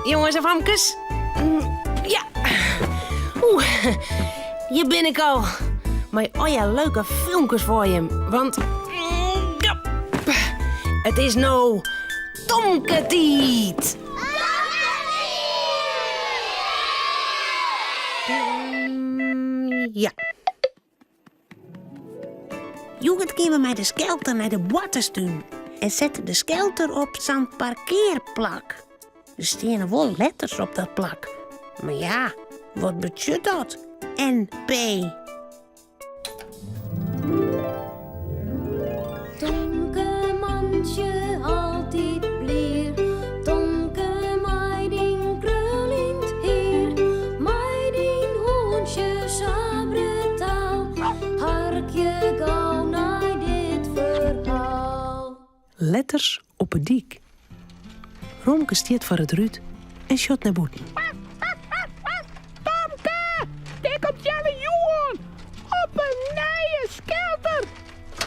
Jonges en famkes. Ja. Oeh, hjir bin ik al. Mei allegear leuke filmkes foar jim. Want ja, it is no Tomke-tiid. Ja. Hjoed gean we mei de skelter nei de boarterstún en sette de skelter op sa'n parkearplak. Der steane wol letters op dat plak. Mar ja, wat betsjut dat? NP. Tomke mantsje altyd blier, Tomke mei dyn kruljend hier, mei dyn hûntsje sa brutaal, harkje gau nei dit ferhaal. Letters op 'e dyk. Romke stiet foar it rút en sjocht nei bûten. Tomke, dêr komt Janne Joe oan op in nije skelter.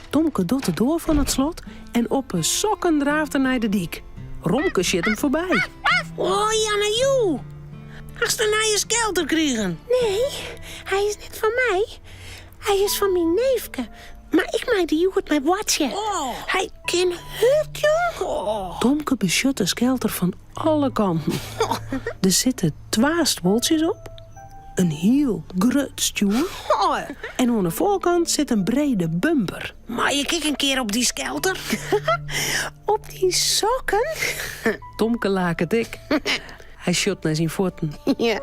Tomke docht de doar fan it slot en op 'e sokken draaft er nei de dyk. Romke sjit him foarby. Oh, Janne Joe! Hast in nije skelter krigen? Nee, hy is net fan my. Hy is fan myn neefke. Mar ik mei der hjoed mei boartsje. Hy kin hurd, jong. Tomke besjocht de skelter fan alle kanten. Der sitte twa stuoltsjes op, in hiel grut stjoer en oan de foarkant sit in brede bumper. Mei ik ek in kear op dy skelter? Op dyn sokken? Tomke laket ek. Hy sjocht nei syn fuotten. Ja,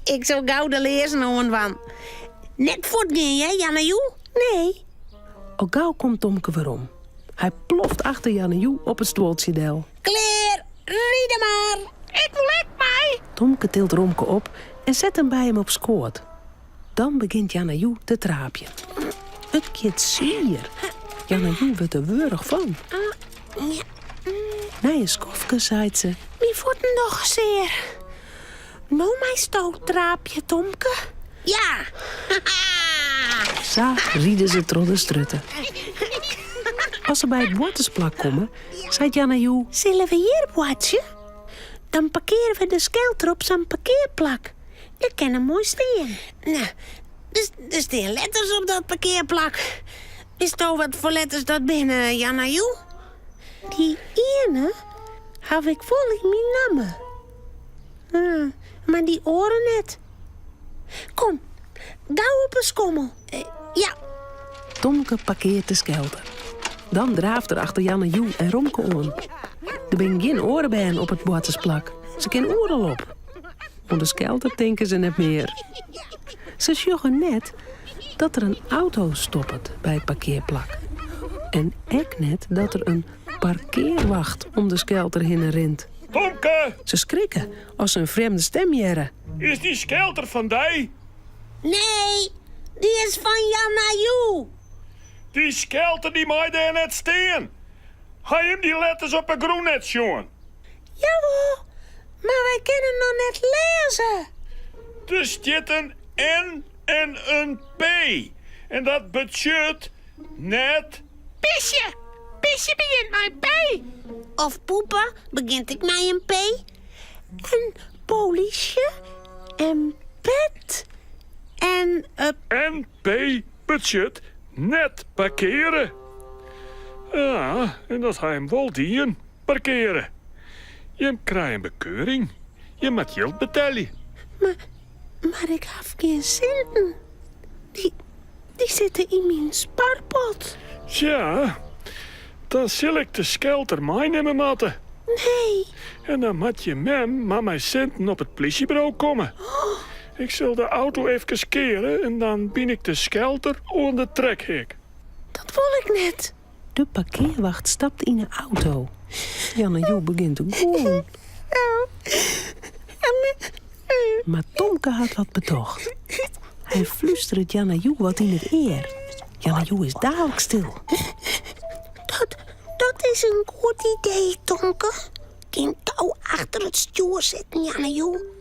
ik sil gau de learzen oandwaan. Net fuortgean, hear, Janne Joe? Nee. Al gau komt Tomke werom. Hy ploft achter Janne Joe op it stuoltsje del. Klear, ride mar! Ik wol ek mei! Tomke tilt Romke op en set him by him op skoat. Dan begjint Janne Joe te traapjen. It giet swier. Janne Joe wurdt der wurch fan. Nei in skoftke seit se. Myn fuotten dogge sear. No meisto traapje, Tomke. Ja! Sa ride se troch de strjitte. As se by it boartersplak komme, seit Janne Joe. Sille we hjir boartsje? Dan parkeare we de skelter op sa'n parkearplak. Dêr kin er moai stean. No, der stean letters op dat parkearplak. Witsto wat foar letters dat binne, Janna Joe? Dy iene haw ik wol yn myn namme. Mar dy oare net. Kom, gau op 'e skommel. Ja. Tomke parkeart de skelter. Dan draaft er achter Janne Joe en Romke oan. Der binne gjin oare bern op it boartersplak. Se kin oeral op. Oan de skelter tinke se net mear. Se sjogge net dat der in auto stoppet by it parkearplak. En ek net dat der in parkearwacht om de skelter hinne rint. Tomke! Se skrikke as se in frjemde stem hearre. Is dy skelter fan dy? Nee, dy is fan Janna Joe. Dy skelter dy mei dêr net stean. Ha jim dy letters op 'e grûn net sjoen? Jawol, mar wy kinne noch net lêze. Der stiet in N en in P en dat betsjut net. Pisje! Pisje begjint mei in P. Of poepe begjint ek mei in P. En polysje en pet en. NP betsjut net parkeare. Ja, en dat ha jim wol dien. Parkeare. Jim krije in bekeuring. Jim moat jild betelje. Mar, mar ik haw gjin sinten. Dy, dy sitte yn myn sparpot. Tsja, dan sil ik de skelter meinimme moatte. Nee. En dan moat jim mem mar mei sinten op it plysjeburo komme. Ik sil de auto efkes keare en dan byn ik de skelter oan de trekheak. Dat wol ik net. De parkearwacht stapt yn 'e auto. Janne Joe begjint te gûlen. Mar Tomke hat wat betocht. Hy flústeret Janne Joe wat yn it ear. Janne Joe is daalk stil. Dat, dat is in goed idee, Tomke. Gean gau achter it stjoer sitten, Janne Joe.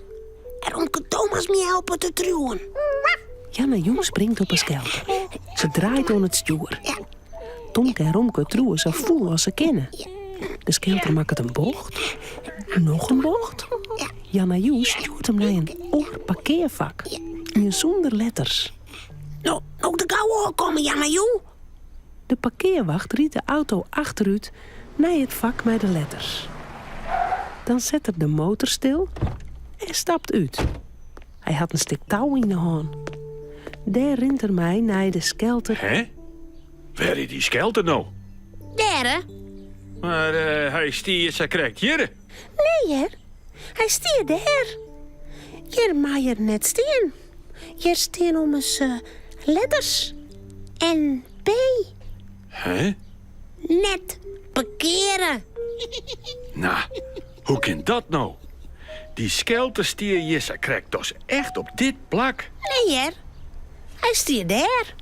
En Romke Thomas my helpe te triuwen. Janne Joe springt op 'e skelter. Se draait oan it stjoer. Tomke en Romke triuwe sa fûl as se kinne. De skelter makket in bocht, noch in bocht. Janna-Joe stjoert him nei in oar parkearfak, ien sûnder letters. No, no der gau ôfkomme, Janna-Joe. De parkearwacht rydt de auto achterút nei it fak mei de letters. Dan set er de motor stil en stapt út. Hy hat in stik tou yn 'e hân. Dêr rint er mei nei de skelter. Hè? Wêr is dy skelter no? Dêr, hè? Mar hy stie sa krekt hjirre. Nee, hear. Hy stie dêr. Hjir mei er net stean. Hjir stean ommers letters. N P. Hè? Net parkeare. No, hoe kin dat no? Dy skelter stie hjir sa krekt dochs echt op dit plak? Nee hear, hy stie dêr.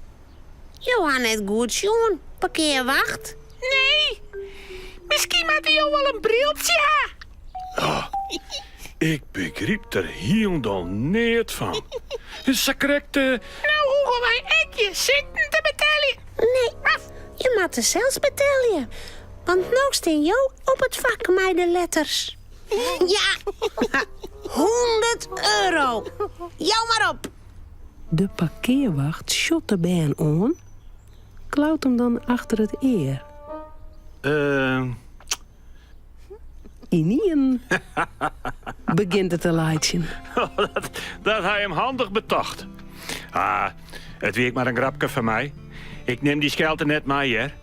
Jo ha net goed sjoen, parkearwacht. Nee, miskien moatte jo wol in briltsje ha. Oh, ik begryp der hielendal neat fan. Sa krekt. No hoege wy ek gjin sinten te beteljen. Nee, je moatte sels betelje. Want no stean jo op it fak mei de letters. Ja, 100 euro. Jou mar op. De parkearwacht sjocht de bern oan, klaut him dan achter it ear. Ynienen begjint er te laitsjen. Dat ha jim handich betocht. Ah, it wie ek mar in grapke fan my. Ik nim dy skelter net mei, hear.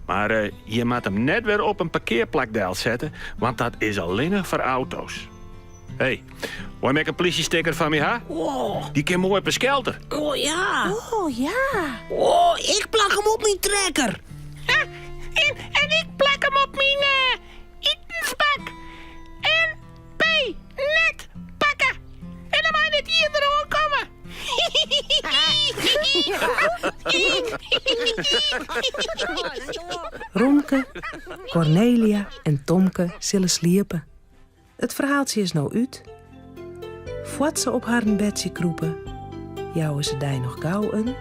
Mar je moatte him net wer op in parkearplak delsette, want dat is allinnich foar auto's. Hé, wol jim ek in plysjesticker fan my ha? Oh. Dy kin moai op 'e skelter. Oh ja. Oh ja. Oh, ik plak him op myn trekker. Ha, en, en ik plak him op myn uh, itensbak. N P, net pakke. En dan mei net ien deroan komme. Romke, Kornelia en Tomke sille sliepe. It ferhaaltsje is no út. Foar't se op harren bedsje krûpe, jouwe se dy noch gau in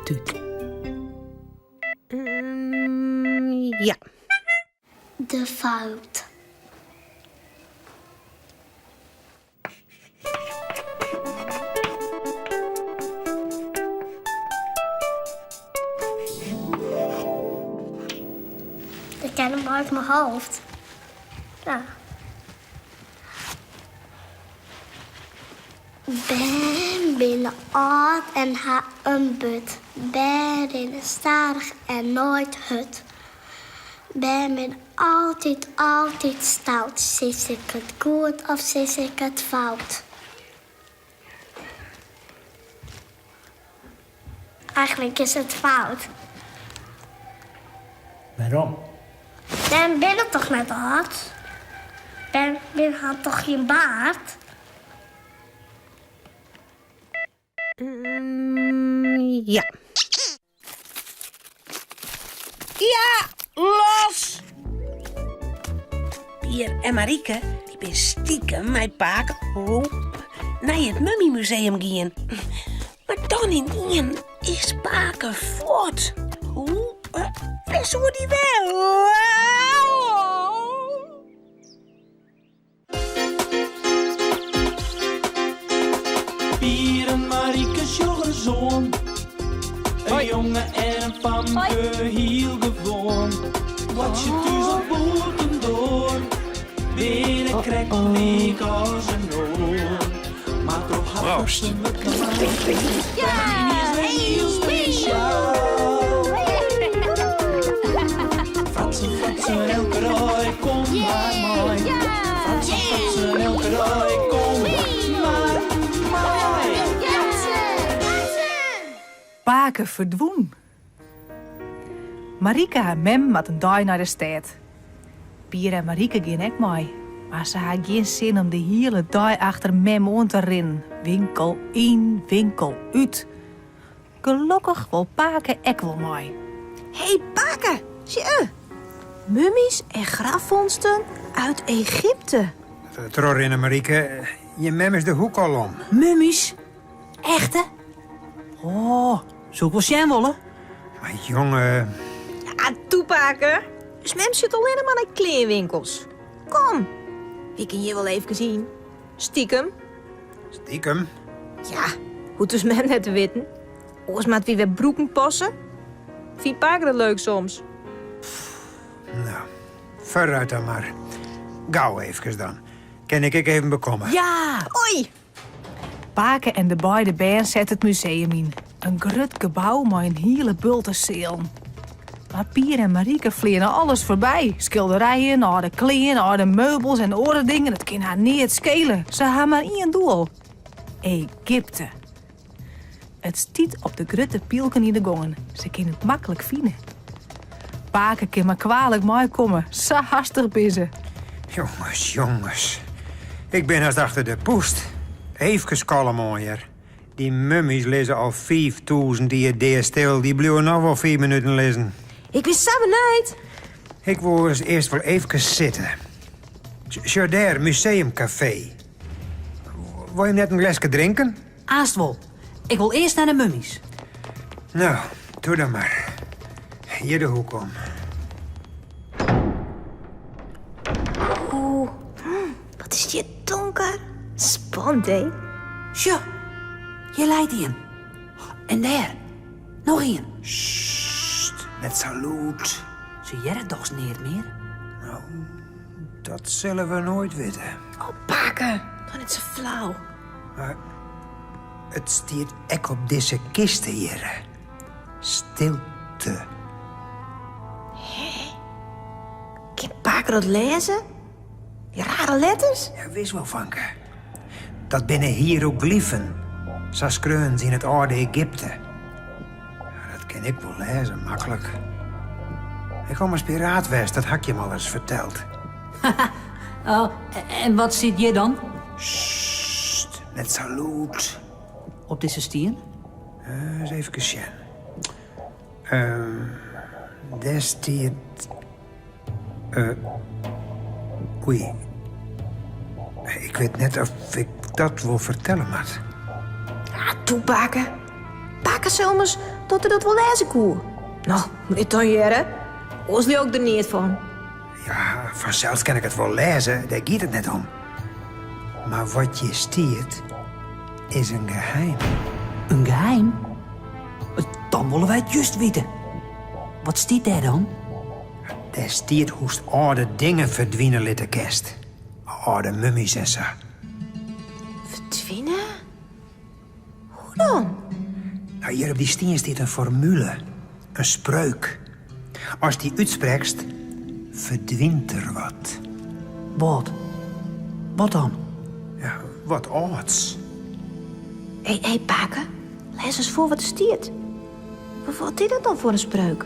tút. Ja. De fout. Ik ken hem uit mijn hoofd. Ja. Bern binne âld en ha in burd. Bern rinne stadich en noait hurd. Bern binne altyd, altyd stout. Sis ik it goed of sis ik it fout? Eigenlik is it fout. Wêrom? Bern binne toch net âld? Bern binne ha toch gjin baard? Ja. Ja, los! Pier en Marieke dy bin stikem mei pake nei it mummymuseum gien. Mar dan ynienen is pake fuort. Hoe? Wêr soe dy wêze? Pier en Marieke sjogge ris oan. In jonge en in famke, hiel gewoan. Boartsje thús of bûtendoar, binne krekt lyk as in oar. Mar troch har Proost. wurdt is wer hiel spesjaal. Fratsen, fratsen, elke dei, kom mar mei. Fratsen, fratsen, elke dei, kom mar mei. Pake ferdwûn. Marieke har mem moat in dei nei de stêd. Pier en Marieke gean ek mei, mar se ha gjin sin om de hiele dei achter mem oan te rinnen, winkel yn, winkel út. Gelokkich wol pake ek wol mei. Hé pake, sjoch! Mummys en grafvondsten uit Egypte. Trochrinne, Marieke. Je mem is de hoek al om. Mummys? Echte? Oh, soe ik wol sjen wolle. Mar jonge. Ja, toe pake. Us mem sjocht allinne mar nei kleanwinkels. Kom, wy kinne hjir wol eefkes yn. Stikem. Stikem? Ja, hoecht ús mem net te witten. Oars moatte wy wer broeken passe. Fynt pake dat leuk soms. Nou, foarút dan mar. Gau eefkes dan. Kin ik ek even bekomme? Ja! Oei! Pake en de beide bern sette it museum yn. In grut gebou mei in hiele bulte sealen. Mar Pier en Marike fleane alles foarby. Skilderijen, âlde klean, âlde meubels en oare dingen, it kin har neat skele. Se ha mar ien doel, Egypte. It stiet op de grutte pylken yn de gongen. Se kinne it maklik fine. Pake kin mar kwalik meikomme, sa hastich binne se. Jonges, jonges. Ik bin hast achter de pûst. Eefkes kalm oan hjir. Dy mummys lizze al 5000 jier deastil. Dy bliuwe noch wol fiif minuten lizzen. Ik bin sa benijd. Ik wol earst wol eefkes sitte. Sjoch dêr, museumkafee. Wolle jim net in gleske drinken? Aanst wol. Ik wol earst nei de mummys. No, doe dan mar. Hjir de hoek om. Oeh, wat is hjir donker. Spannend, hè? Sjoch, hjir leit ien. En dêr, noch ien. Sst, net sa lûd. Se hearre dochs neat mear? No, dat sille we noait witte. Oh, pake, doch net sa flau. Mar it stiet ek op dizze kiste hjir. Stilte. Hé? Kin pake dat lêze? Dy rare letters? Ja, wis wol, fanke. Dat binne hieroglyfen. Sa skreaunen se yn it âlde Egypte. Ja, dat kin ik wol lêze, maklik. Ik ha ommers piraat west, dat ha ik jim alris ferteld. Oh, en wat stiet hjir dan? Sst, net sa lûd. Op dizze stien? Uh, ris efkes sjen. Uh, dêr stiet. Uh, oei. Ik wit net oft ik dat wol fertelle moat. Ah, toe, pake. Pake sei ommers dat er dat wol lêze koe. No, lit dan hearre. Oars leau ik der neat fan. Ja, fansels kin ik it wol lêze, dêr giet it net om. Mar wat hjir stiet, is in geheim. In geheim? Dan wolle wy it just witte. Wat stiet dêr dan? Dêr stiet hoe'tst âlde dingen ferdwine litte kinst. Âlde mummys en sa. Ferdwine? Hoe dan? Nou, hjir op dy stien stiet in formule, in spreuk. Ast dy útsprekst, ferdwynt der wat. Wat? Wat dan? Ja, wat âlds. Hé, hé, pake, lês ris foar wat der stiet. Wat is dat dan foar in spreuk?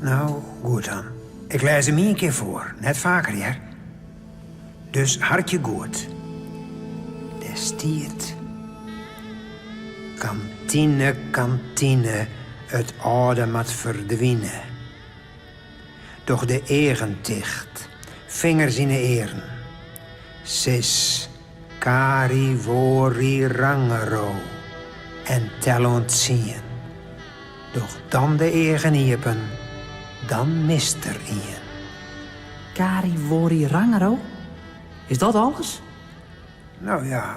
Nou, goed dan. Ik lês him ien kear foar, net faker hear. Dus harkje goed. Dêr stiet. Kantine, kantine, it âlde moat ferdwine. Doch de eagen ticht, fingers yn 'e earen. Sis kari wori rangero en tel oant tsien. Doch dan de eagen iepen, dan mist der ien. Kari wori rangero? Is dat alles? No ja,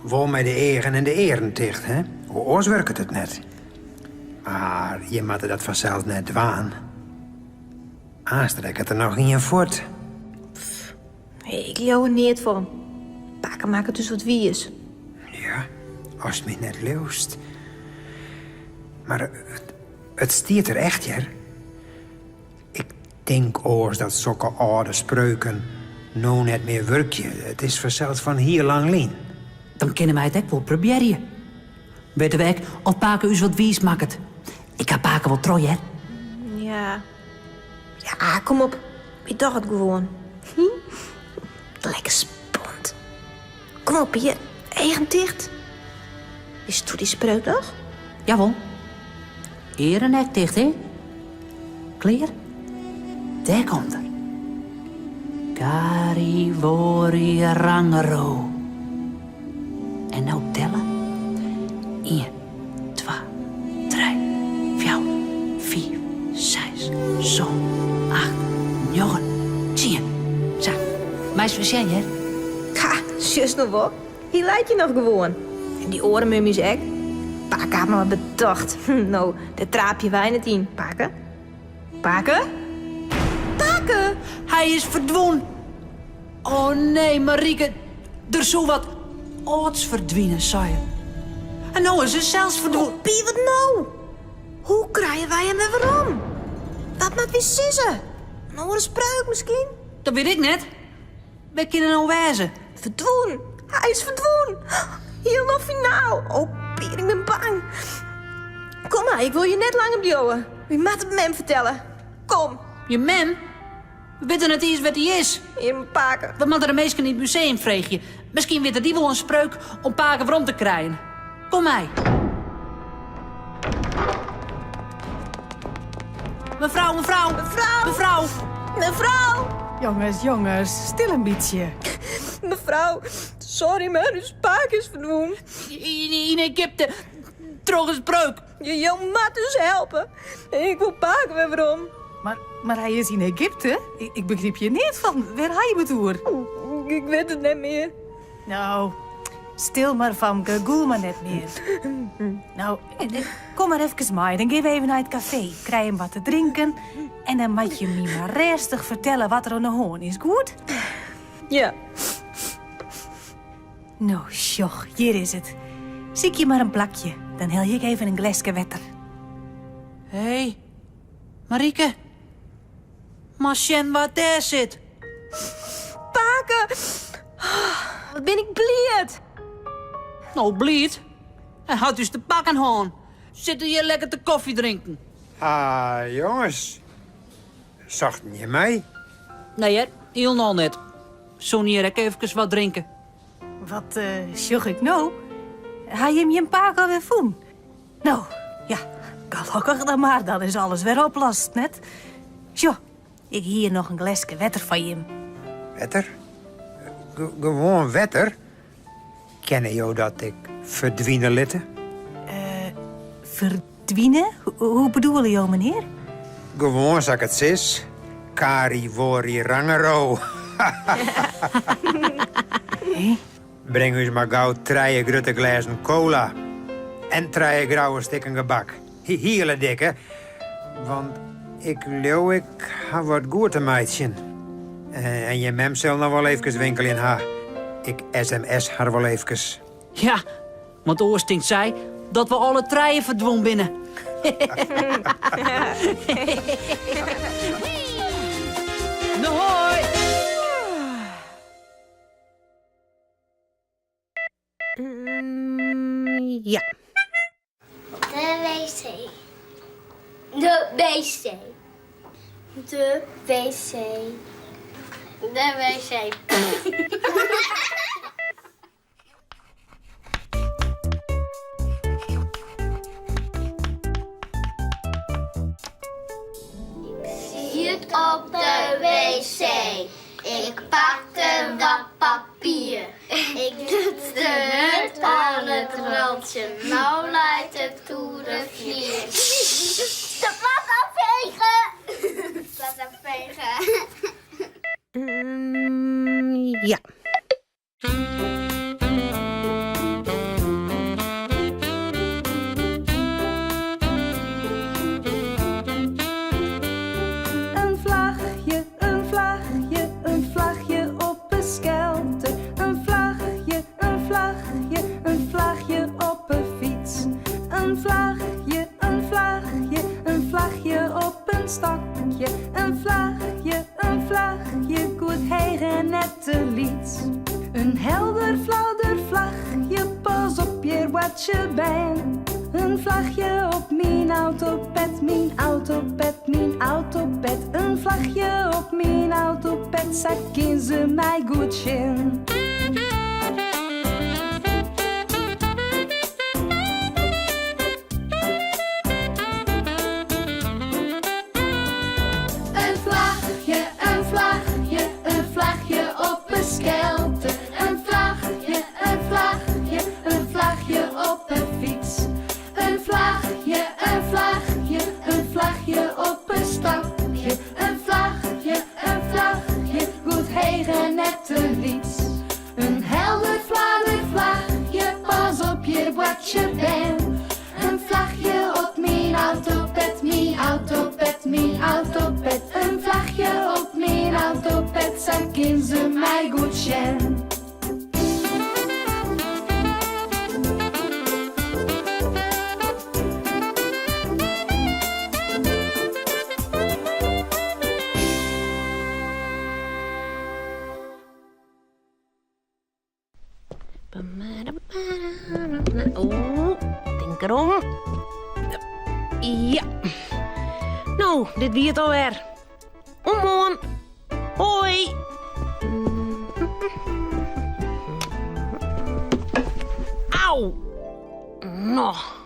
wol mei de eagen en de earen ticht, hè? Oars wurket it net. Mar je moatte dat fansels net dwaan. Aanst rekket der noch ien fuort. Ik leau der neat fan. Pake makket ús wat wiis. Ja, ast my net leaust. Mar it stiet der echt, hear. Ik tink oars dat sokke âlde spreuken no net mear wurkje. It is fansels fan hiel lang lyn. Dan kinne wy it ek wol probearje. Witte we ek oft pake ús wat wiis makket. Ik ha pake wol troch, hear. Ja. Ja, kom op. Wy dogge it gewoan. Lekker spannend. Kom op, Pier. Eagen ticht. Witsto dy spreuk noch? Jawol. Earen ek ticht, hè? Klear? Dêr komt er. Kari wori rangero. En no telle. Ien, twa, trije, fjouwer, fiif, seis, sân, acht. Meist wer sjen, hear. Ha, sjochst no wol. Hy leit hjir noch gewoan. En dy oare mummys ek. Pake hat mar wat betocht. No, dêr traapje wy net yn, pake. Pake? Pake! Hy is ferdwûn. Oh nee, Marieke, der soe wat âlds ferdwine, sei er. En no is er sels ferdwûn. Oh, Pier, wat no? Hoe krije wy him wer werom? Wat moatte wy sizze? In oare spreuk miskien? Dat wit ik net. Wêr kin er no wêze? Ferdwûn! Hy is ferdwûn! Hielendal finaal! Oh, Pier, ik bin bang. Kom mar, ik wol hjir net langer bliuwe. Wy moatte it mem fertelle. Kom. Je mem? We witte net iens wêr't hy is. Hjir, pake. We moatte de minsken yn it museum freegje. Miskien witte dy wol in spreuk om pake werom te krijen. Kom mei. Mefrou, mefrou. Mefrou. Mefrou. Mefrou. Jonges, jonges, stil in bytsje. Mefrou, sorry, mar ús pake is ferdwûn. Yn Egypte, troch in spreuk. Jo moatte ús helpe. Ik wol pake wer werom. Mar, mar hy is yn Egypte? Ik begryp hjir neat fan. Wêr ha jim it oer? Ik wit it net mear. No, stil mar famke, gûl mar net mear. No, kom mar efkes mei, dan gean we even nei it kafee. Krije jim wat te drinken en dan moat je my mar rêstich fertelle wat der oan de hân is, goed? Ja. No, sjoch, hjir is it. Sykje mar in plakje, dan helje ik even in gleske wetter. Hé, Marieke. Moatst sjen wa't dêr sit. Pake! Wat bin ik bliid! No, bliid? Hy hat ús te pakken hân. Sitte hjir lekker te kofje drinken. Ha, jonges. Sochten jim my? Nee hear, hielendal net. Soene hjir ek efkes wat drinke. Wat sjoch ik no? Ha jim jim pake alwer fûn? No, ja, gelokkich dan mar, dan is alles wer oplost, net? Sjoch, ik hie hjir noch in gleske wetter foar jim. Wetter? Gewoan wetter? Kinne jo dat ek ferdwine litte? Ferdwine? Hoe bedoele jo, menear? Gewoan sa't ik it sis, Kari Wori Rangero. Bring ús mar gau trije grutte glêzen kola en trije grouwe stikken gebak. Hiele dikke, want ik leau ik ha wat goed te meitsjen. En jim mem sil noch wol eefkes winkeljen ha. Ik sms har wol eefkes. Ja, want oars tinkt sy dat we alle trije ferdwûn binne. No hoi! Ja. De wc. De wc. De wc. De wc. Ik siet op de wc. Ik pakte wat papier. Ik luts de hut oan it rantsje. No leit it oer de flier. De plat afvegen. Plat afvegen. Ja. In flachje, in flachje, in flachje op 'e skelter. In flachje, in flachje, in flachje op 'e fyts. In flachje, in flachje, in flachje op in stokje. In flachje, in flachje, goed heech en net te lyts. In helder flauder flachje, pas op hjir boartsje bern. In flachje op myn autopet, myn autopet, myn autopet. In flachje op myn autopet, sa kin se my goed sjen. In flachje, in flachje, in flachje op 'e skelter. In flachje, in flachje, in flachje op 'e fyts. In flachje, in flachje, in flachje op in stokje. In flachje, in flachje, goed heech en net te. Dêr kin se my goed sjen. Oeh, tink derom. Ja. No, dit wie it alwer. Oant moarn. Hoi. Au. No.